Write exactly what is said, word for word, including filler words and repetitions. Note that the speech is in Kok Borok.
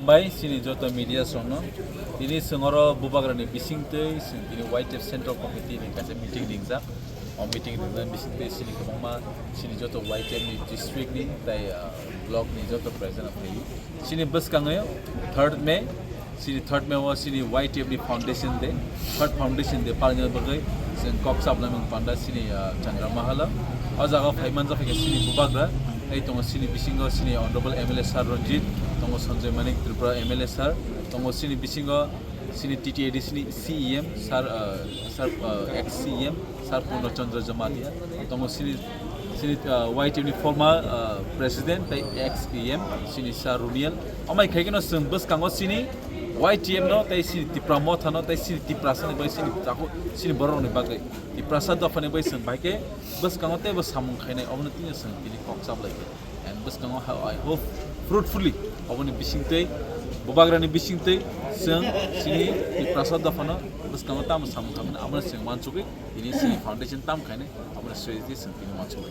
Bai sini joto media songno tini sengoro bubagrani bisingtwi sing tini Y T F Central Committee ni kaisa meeting ringjak. O meeting ringjak bisingtwi sini kwbangma sini joto Y T F ni district ni tai, ah, block ni joto president phaiwi. Sini bwskango third May, sini third May o sini Y T F ni foundation day, third foundation day palna bagwi sing kok sabna mung panda sini, ah, Chandra Mahala. O jaga phaiman jaka sini bubagra, ei tongo sini bisingo sini Honorable M L A Sir Ranjit, tongo Sanjay Manik Tripura M L A Sir, tongo sini bisingo sini T T A D C ni C E M, Sir, uh, Sir, uh, ex C E M, Sir Purno Chandra Jamatia, tongo sini, sini, uh, Y T F ni former, uh, president, tai ex E M, sini Sir Runiel. Amai khaikeno sing bwskango sini Y T F no, tai sini Tipra Motha no, tai sini Tiprasa ni bai sini taku, sini borok ni bagwi. Tiprasa dopha ni bai sing bai khe bwskango tei bo samung khainai, obono tini sing tini kok chap lai khe. And bwskango ha-, I hope fruitfully oboni bisingtwi, bubagrani bisingtwi, chwng chini Tiprasa dophano bwskango tamo samung khamani, abono chwng uansugwi tini chini foundation tam khainai, abono swijdi chwng tini uansugwi.